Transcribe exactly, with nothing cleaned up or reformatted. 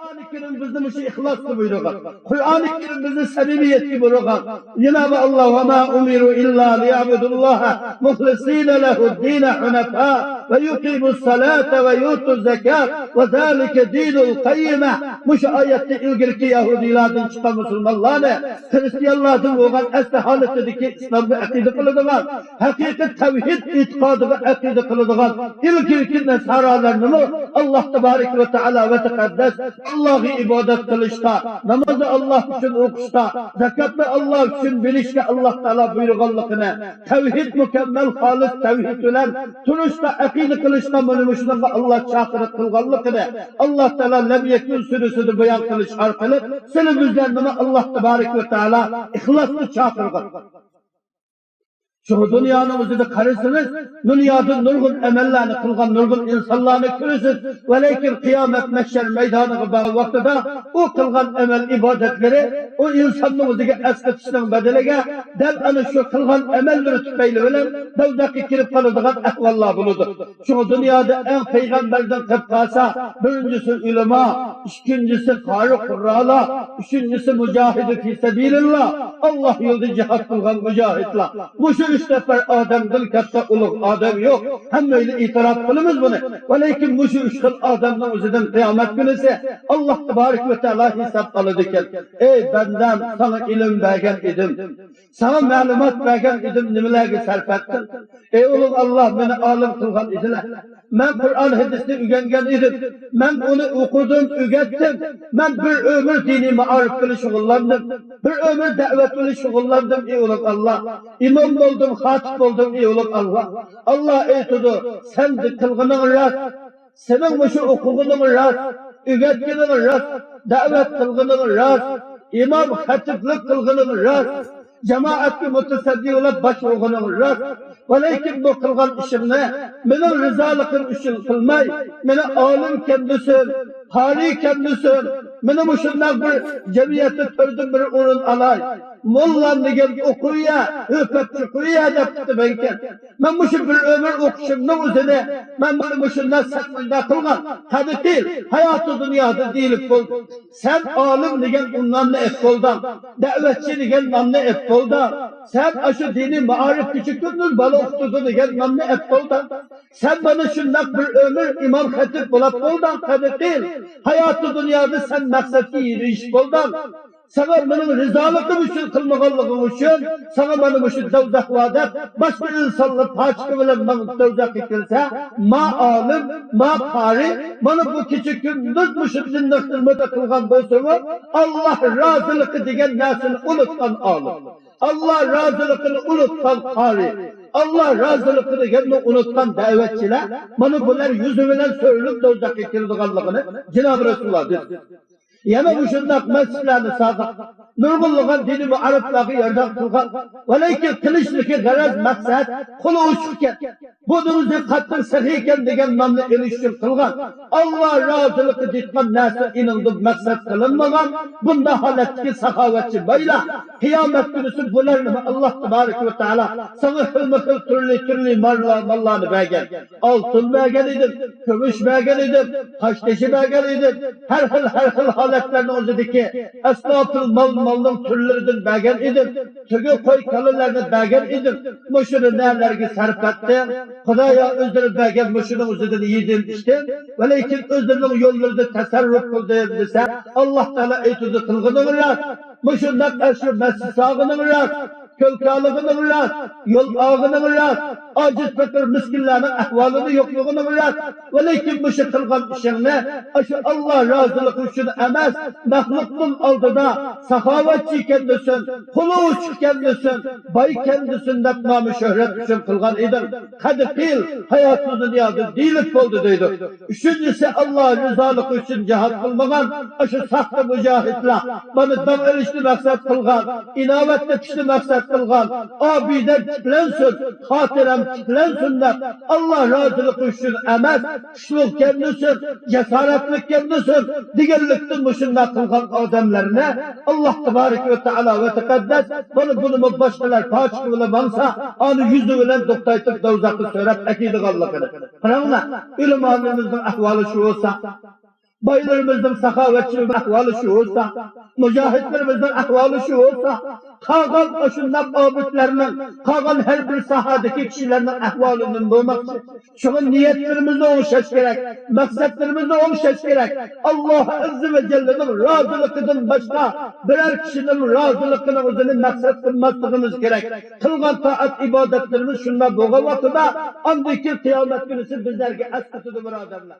قۇرئانى كەرىم بىزنى مۇشۇ ئىخلاسقا بۇيرۇغان. قۇرئانى كەرىم بىزنى سەمىمىيەتكە بۇيرۇغان. جانابى ئاللا، «وما أمروا إلا ليعبدوا الله مخلصين له الدين حنفاء ويقيموا الصلاة ويؤتوا الزكاة وذلك دين القيمة». مۇشۇ ئايەتتە ئىلگىرىكى يەھۇدىيلاردىن چىققان مۇسۇلمانلارنى، خرىستىيانلاردىن بولغان ئەسلى ھالىتىدىكى ئىسلامغا ئەقىدە قىلىدىغان، ھەقىقىي تەۋھىد ئېتىقادىغا ئەقىدە قىلىدىغان ئىلگىرىكى ناسارالارنىمۇ ئاللا تەبارەك ۋە تائالا ۋە تەقەددەس ئاللاغا ئىبادەت قىلىشقا، نامازنى ئاللا ئۈچۈن ئوقۇشقا، زاكاتنى ئاللا ئۈچۈن بېرىشكە ئاللا تائالا بۇيرۇغانلىقىنى، تەۋھىد، مۇكەممەل خالىس تەۋھىد بىلەن تۇرۇشقا، ئەقىدە قىلىشقا، مانا مۇشۇنىڭغا ئاللا چاقىرىق قىلغانلىقىنى ئاللا تائالا لەم يەكۇن سۈرىسىدە بايان قىلىش ئارقىلىق سىلى بىزلەرنىمۇ ئاللا تەبارەك ۋە تائالا ئىخلاسقا چاقىرغان. شۇ دۇنيانىڭ ئۆزىدە قارىسىڭىز، دۇنيادا نۇرغۇن ئەمەللەرنى قىلغان نۇرغۇن ئىنسانلارنى كۆرىسىز. ۋەلەكىن قىيامەت مەھشەر مەيدانىغا بارغان ۋاقتىدا ئۇ قىلغان ئەمەل ئىبادەتلىرى ئۇ ئىنساننىڭ ئۆزىگە ئەسقىتىشنىڭ بەدىلىگە دەل ئەنە شۇ قىلغان ئەمەللىرى تۈپەيلى بىلەن دوزاخقا كىرىپ قالىدىغان ئەھۋاللار بولىدۇ. شۇڭا دۇنيادا ئەڭ پەيغەمبەردىن قېلىپ قالسا، بىرىنچىسى ئۆلىما، ئىككىنچىسى قارى قۇررالار، ئۈچىنچىسى مۇجاھىدى فى سەبىلىللا، ئاللا يولىدا جىھاد قىلغان مۇجاھىدلار. مۇشۇ ئۈچ نەپەر ئادەمدىن كاتتا ئۇلۇغ ئادەم يوق. ھەممەيلى ئېتىراپ قىلىمىز بۇنى. ۋەلەكىن مۇشۇ ئۈچ خىل ئادەمنىڭ ئۆزىدىن قىيامەت كۈنىسى ئاللا تەبارەك ۋە تائالا ھېساب ئالىدىكەن. ئەي بەندەم، ساڭا ئىلىم بەرگەن ئىدىم. ساڭا مەلۇمات بەرگەن ئىدىم، نېمىلەرگە سەرپ ئەتتىڭ؟ ئەي ئۇلۇغ ئاللا، مېنى ئالىم قىلغان ئىدىلە. مەن قۇرئان ھەدىسنى ئۆگەنگەن ئىدىم. مەن ئۇنى ئوقۇدۇم، ئۆگەتتىم. مەن بىر ئۆمۈر دىنىي مائارىپ بىلەن شۇغۇللاندىم. بىر ئۆمۈر دەۋەت بىلەن شۇغۇللاندىم، ئەي ئۇلۇغ ئاللا. ئىمام بولدۇم، خاتىپ بولدۇم، ئەي ئۇلۇغ ئاللا. ئاللا ئېيتىدۇ، سەن قىلغىنىڭ راست. سېنىڭ مۇشۇ ئوقۇغىنىڭ راست، ئۆگەتكىنىڭ راست، دەۋەت قىلغىنىڭ راست، ئىمام خەتىپلىك قىلغىنىڭ راست، جامائەتكە مۇتەسەددى بولۇپ باش بولغىنىڭ راست. ۋەلەكىن بۇ قىلغان ئىشىڭنى مېنىڭ رىزالىقىم ئۈچۈن قىلماي، مېنى ئالىمكەن دېسۇن، قارىيكەن دېسۇن، مېنى مۇشۇنداق بىر جەمئىيەتتە تۆردىن بىر ئورۇن ئالاي، موللا دېگەن ئوقۇيە، ھۆپەپ چىقىيە دەپ قىلىۋەتكەن. مەن مۇشۇ بىر ئۆمۈر ئوقۇشۇمنىڭ ئۆزىنى، مەن مانا مۇشۇنداق سەن مۇنداق قىلغان، قەدىتىل، ھاياتى دۇنيادا دېيىلىپ بولدى. سەن ئالىم دېگەن ئۇ نامنى ئېپ بولدۇڭ، دەۋەتچى دېگەن نامنى ئېپ بولدۇڭ. سەن ئاشۇ دىنىي مائارىپ كېچە كۈندۈز بالا ئوقۇتىدۇ دېگەن نامنى ئېپ بولدۇڭ. سەن مانا شۇنداق بىر ئۆمۈر ئىمام خەتىپ بولاپ بولدۇڭ، قەدىتىل، ھاياتى دۇنيادا سەن مەقسەتكە يېتىشىپ بولدۇڭ. ساڭا مېنىڭ رىزالىقىم ئۈچۈن قىلمىغانلىقىڭ ئۈچۈن ساڭا مانا مۇشۇ دوزاخ بار دەپ، باشقا ئىنسانلار پاچىقى بىلەن ماڭا دوزاخقا كىرسە، ما ئالىم، ما قارى، مانا بۇ كېچە كۈندۈز مۇشۇ دىننىڭ خىزمىتى قىلغان بولسىمۇ، ئاللا رازىلىقى دېگەن نەرسىنى ئۇنتۇغان ئالىم، ئاللا رازىلىقىنى ئۇنتۇغان قارى، ئاللا رازىلىقى دېگەننى ئۇنتۇغان دەۋەتچىلەر، مانا بۇلار يۈزى بىلەن سۆرىلىپ دوزاخقا كىرىدىغانلىقىنى جانابى رەسۇلۇللا دېدى. يەنە مۇشۇنداق مەسچىتلەرنى سالغان، نۇرغۇنلىغان دىنىي مائارىپلارغا ياردەم قىلغان. ۋەلەكىن قىلىشلىقى غەرەز، مەقسەت، قولى ئوچۇق ئىكەن. بۇنىڭ ئۆزى قاتتىق سېخىي ئىكەن دېگەن نامنى ئېلىش ئۈچۈن قىلغان. ئاللا رازىلىقى دېيىدىغان نەرسە ئېنىڭدىن مەقسەت قىلىنمىغان. بۇنداق ھالەتتىكى ساخاۋەتچى بايلار، قىيامەت كۈنىسى بۇلارنىمۇ ئاللا تەبارەك ۋە تائالا ساڭا خىلمۇ خىل، تۈرلى تۈرلى مال-، ماللارنى بەرگەن. ئالتۇن بەرگەن ئىدىم، كۈمۈش بەرگەن ئىدىم، تاش تېشى بەرگەن ئىدىم، ھەر خىل، ھەر خىل ھالەتلەرنىڭ ئۆزىدىكى ئەسناپىل مال، مالنىڭ تۈرلىرىدىن بەرگەن ئىدىم. تۆگە، قوي، كالىلارنى بەرگەن ئىدىم. مۇشۇنى نەلەرگە سەرپ ئەتتىڭ؟ خۇدايا، ئۆزلىرى بەرگەن مۇشۇنىڭ ئۆزىدىن يېدىم، ئىچتىم. ۋەلەكىن ئۆزلىرىنىڭ يوللىرىدا تەسەررۇپ قىلدىم دېسە، ئاللا تائالا ئېيتىدۇ، قىلغىنىڭ راست. مۇشۇنداق ئاشۇ مەسچىت سالغىنىڭ راست، كۆل كالىغىنىڭ راست، يول ئالغىنىڭ راست، ئاجىز پەقىر مىسكىنلەرنىڭ ئەھۋالىنى يوقلىغىنىڭ راست. ۋەلەكىن مۇشۇ قىلغان ئىشىڭنى ئاشۇ ئاللا رازىلىقى ئۈچۈن ئەمەس، مەخلۇقنىڭ ئالدىدا ساخاۋەتچى ئىكەن دېسۇن، قولى ئوچۇق ئىكەن دېسۇن، باي ئىكەن دېسۇن دەپ نامى شۆھرەت ئۈچۈن قىلغان ئىدىڭ. قەدىتىل، ھاياتى دۇنيادا دېيىلىپ بولدى دەيدۇ. ئۈچىنچىسى، ئاللا رىزالىقى ئۈچۈن جىھاد قىلمىغان ئاشۇ ساختا مۇجاھىدلار، مانا داڭ ئېلىشنى مەقسەت قىلغان، ئىناۋەت تېپىشنى مەقسەت قىلغان، ئابىدەم تىكلەنسۇن، خاتىرەم تىكلەنسۇن دەپ، ئاللا رازىلىقى ئۈچۈن ئەمەس، كۈچلۈككەن دېسۇن، جاسارەتلىككەن دېسۇن دېگەنلىكتىن مۇشۇنداق قىلغان ئادەملەرنى ئاللا تەبارەك ۋە تائالا ۋە تەقەددەس مانا بۇنىمۇ باشقىلار پاچىقى بىلەن ماڭسا، ئانى يۈزى بىلەن دوقتايتىپ دوزاخقا سۆرەپ ئەكىدىغانلىقىنى. قاراڭلار، ئۆلىمالىرىمىزنىڭ ئەھۋالى شۇ بولسا، بايلىرىمىزنىڭ، ساخاۋەتچىلىرىنىڭ ئەھۋالى شۇ بولسا، مۇجاھىدلىرىمىزنىڭ ئەھۋالى شۇ بولسا، قالغان ئاشۇنداق ئابىدلەرنىڭ، قالغان ھەر بىر ساھەدىكى كىشىلەرنىڭ ئەھۋالىدىن بولماقچى. شۇڭا نىيەتلىرىمىزنى ئوڭشاش كېرەك، مەقسەتلىرىمىزنى ئوڭشاش كېرەك. ئاللاھ ئەززە ۋە جەللىنىڭ رازىلىقىدىن باشقا بىرەر كىشىنىڭ رازىلىقىنىڭ ئۆزىنى مەقسەت قىلماسلىقىمىز كېرەك. قىلغان تائەت ئىبادەتلىرىمىز شۇنداق بولغان ۋاقتىدا، ئاندىن كېيىن قىيامەت كۈنىسى بىزلەرگە ئەسقىتىدۇ، بۇرادەرلەر.